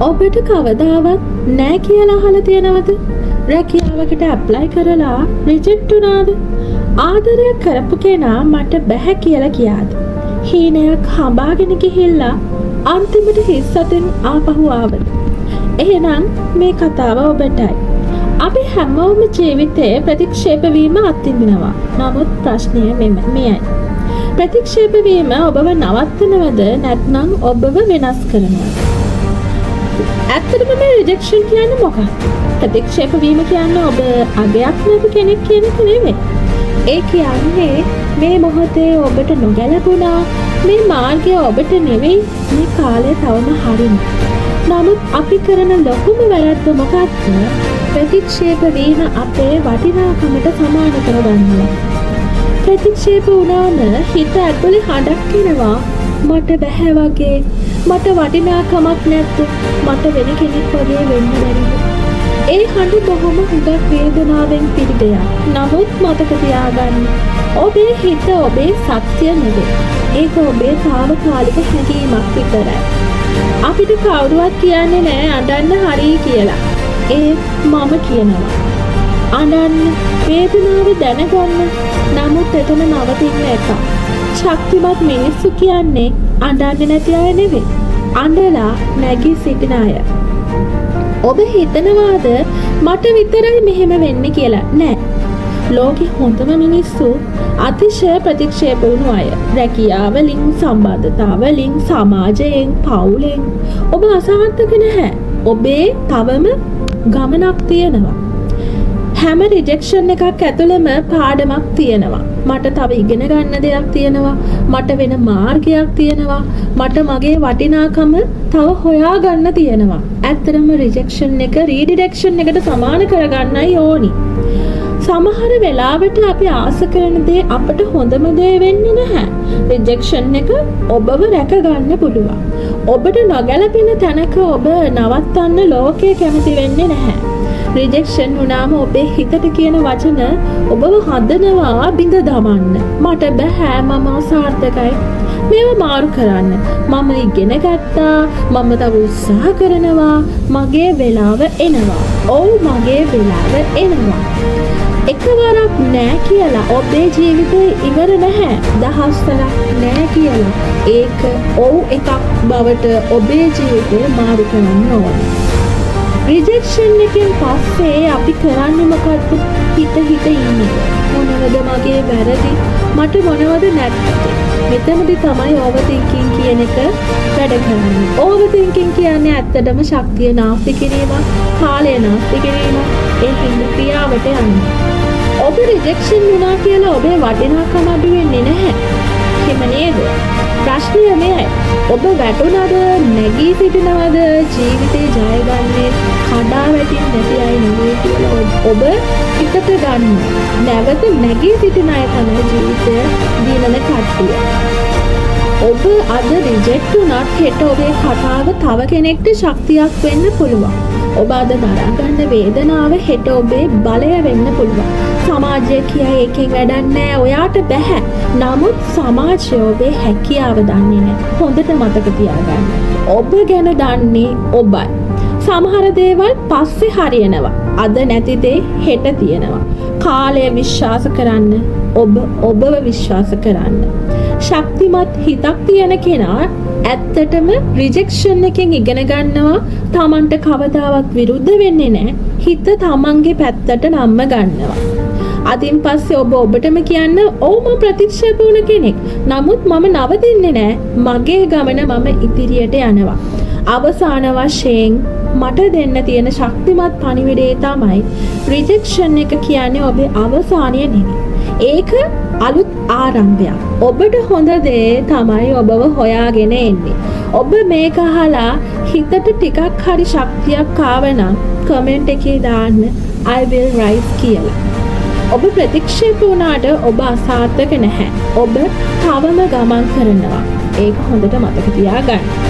ඔබට කවදාවත් නෑ කියලා අහලා තියෙනවද? රැකියාවකට ඇප්ලයි කරලා රිජෙක්ට් වුණාද? ආදරය කරපු කෙනා මට බැහැ කියලා කියාද? හීනයක් හඹාගෙන ගිහිල්ලා අන්තිමට හිස් අතින් ආපහු ආවද? එහෙනම් මේ කතාව ඔබටයි. අපි හැමෝම ජීවිතේ ප්‍රතික්ෂේප වීම අත්විඳිනවා. නමුත් ප්‍රශ්නය මෙයයි. ප්‍රතික්ෂේප වීම ඔබව නවත්තනවද නැත්නම් ඔබව වෙනස් කරනවද? ඇත්තටම මේ රිජෙක්ෂන් කියන්නේ මොකක්ද? ප්‍රතික්ෂේප වීම කියන්නේ ඔබ අගයක් නැති කෙනෙක් කියන එක නෙවෙයි. ඒ කියන්නේ මේ මොහොතේ ඔබට නොගැලපුණා, මේ මාර්ගය ඔබට නෙවෙයි, මේ කාලය තවම හරිම. නමුත් අපි කරන ලොකුම වැරද්ද මොකක්ද? ප්‍රතික්ෂේප වීම අපේ වටිනාකමට සමාන කරගන්නවා. ප්‍රතික්ෂේප වුණාම හිත ඇතුලේ හඬක් එනවා. මට බැහැ වගේ, මට වටිනාකමක් නැද්ද, මට වෙන කෙනෙක් වගේ වෙන්න බැරිද? ඒ හඬ බොහොම හුඟක් වේදනාවෙන් පිරි දෙයක්. නමුත් මතක තියාගන්න, ඔබේ හිත ඔබේ සත්‍ය නෙවෙයි. ඒක ඔබේ තාවකාලික හැඟීමක් විතරයි. අපිට කවුරුවත් කියන්නේ නෑ අඬන්න හරි කියලා. ඒත් මම කියනවා. අඬන්න, වේදනාව දැනගන්න. නමුත් එතන නවතින්න එපා. ශක්තිමත් මිනිස්සු කියන්නේ අඬන්නේ නැති අය නෙවෙයි. අඬලා නැගී සිටින අය. ඔබ හිතනවාද මට විතරයි මෙහෙම වෙන්නේ කියලා? නෑ. ලෝකෙ හොඳම මිනිස්සු අතිශය ප්‍රතික්ෂේප වුණු අය. රැකියාවලින්, සම්බන්ධතාවලින්, සමාජයෙන්, පවුලෙන්. ඔබ අසාර්ථක නැහැ. ඔබේ තවම ගමනක් තියෙනවා. හැම රිජෙක්ෂන් එකක් ඇතුළෙම පාඩමක් තියෙනවා. මට තව ඉගෙන ගන්න දෙයක් තියෙනවා. මට වෙන මාර්ගයක් තියෙනවා. මට මගේ වටිනාකම තව හොයා ගන්න තියෙනවා. ඇත්තටම රිජෙක්ෂන් එක රීඩිරෙක්ෂන් එකට සමාන කරගන්නයි ඕනි. සමහර වෙලාවට අපි ආස කරන දේ අපට හොඳම දේ වෙන්නේ නැහැ. රිජෙක්ෂන් එක ඔබව රැක ගන්න පුළුවන්. ඔබට නොගැලපෙන තැනක ඔබ නවත්තන්න ලෝකය කැමති වෙන්නේ නැහැ. රිජෙක්ෂන් වුණාම ඔබේ හිතට කියන වචන ඔබව හදනවා බිඳ දමන්න. මට බැහැ, මම අසාර්ථකයි. මේවා මාරු කරන්න. මම ඉගෙන ගත්තා, මම තව උත්සාහ කරනවා, මගේ වෙලාව එනවා. ඔව්, මගේ වෙලාව එනවා. එකවරක් නෑ කියලා ඔබේ ජීවිතේ ඉවර නැහැ. දහස් වරක් නෑ කියලා ඒක ඔව් එකක් බවට ඔබේ ජීවිතය මාරු කරන්න ඕනේ. රිජෙක්ෂන් එකෙන් පස්සේ අපි කරන්නේ මොකද්ද? හිත හිත ඉන්නේ. මොනවද මගේ වැරදි? මට මොනවද නැත්තේ? මෙතනදි තමයි ඕවර් තින්කින් කියන එක වැඩ කරන්නේ. ඕවර් තින්කින් කියන්නේ ඇත්තටම ශක්තිය නාස්ති කිරීමක්, කාලය නාස්ති කිරීමක්. ඒ හින්දා ක්‍රියාවට යන්න. ඔබ රිජෙක්ෂන් වුණා කියලා ඔබේ වටිනාකම අඩු වෙන්නේ නැහැ. එහෙම නේද? ප්‍රශ්නය මෙයයි. ඔබ වැටුණද නැගී සිටිනවද? ජීවිතේ ජයගන්නේ කඩා වැටෙන්නේ නැති අය නෙවෙයි කියලා ඔබ හිතට ගන්න. නැවත නැගී සිටින අය තමයි ජීවිතය දිනන කට්ටිය. ඔබ අද රිජෙක්ට් වුණත් හෙට ඔබේ කතාව තව කෙනෙක්ට ශක්තියක් වෙන්න පුළුවන්. ඔබ අද දරා ගන්න වේදනාව හෙට ඔබේ බලය වෙන්න පුළුවන්. සමාජය කියයි ඒකෙන් වැඩක් නෑ, ඔයාට බැහැ. නමුත් සමාජය ඔබේ හැකියාව දන්නේ නෑ. හොඳට මතක තියාගන්න. ඔබ ගැන දන්නේ ඔබයි. සමහර දේවල් පස්සේ හරියනවා. අද නැති දේ හෙට තියෙනවා. කාලය විශ්වාස කරන්න. ඔබ ඔබව විශ්වාස කරන්න. ශක්තිමත් හිතක් තියෙන කෙනා ඇත්තටම රිජෙක්ෂන් එකෙන් ඉගෙන ගන්නවා. තමන්ට කවදාවත් විරුද්ධ වෙන්නේ නැහැ. හිත තමන්ගේ පැත්තට නම්ම ගන්නවා. අදින් පස්සේ ඔබ ඔබටම කියන්න, ඔව්, මම ප්‍රතික්ෂේප වුණ කෙනෙක්. නමුත් මම නවතින්නේ නෑ. මගේ ගමන මම ඉදිරියට යනවා. අවසාන වශයෙන් මට දෙන්න තියෙන ශක්තිමත් පණිවිඩය තමයි රිජෙක්ෂන් එක කියන්නේ ඔබේ අවසානය නෙවෙයි. ඒක අලුත් ආරම්භයක්. ඔබට හොඳ දේ තමයි ඔබව හොයාගෙන එන්නේ. ඔබ මේක අහලා හිතට ටිකක් හරි ශක්තියක් ආව නම් කමෙන්ට් එකේ දාන්න "I will rise" කියලා. ඔබ ප්‍රතික්ෂේප වුණාට ඔබ අසාර්ථක නැහැ. ඔබ තවම ගමන් කරනවා. ඒක හොඳට මතක තියාගන්න.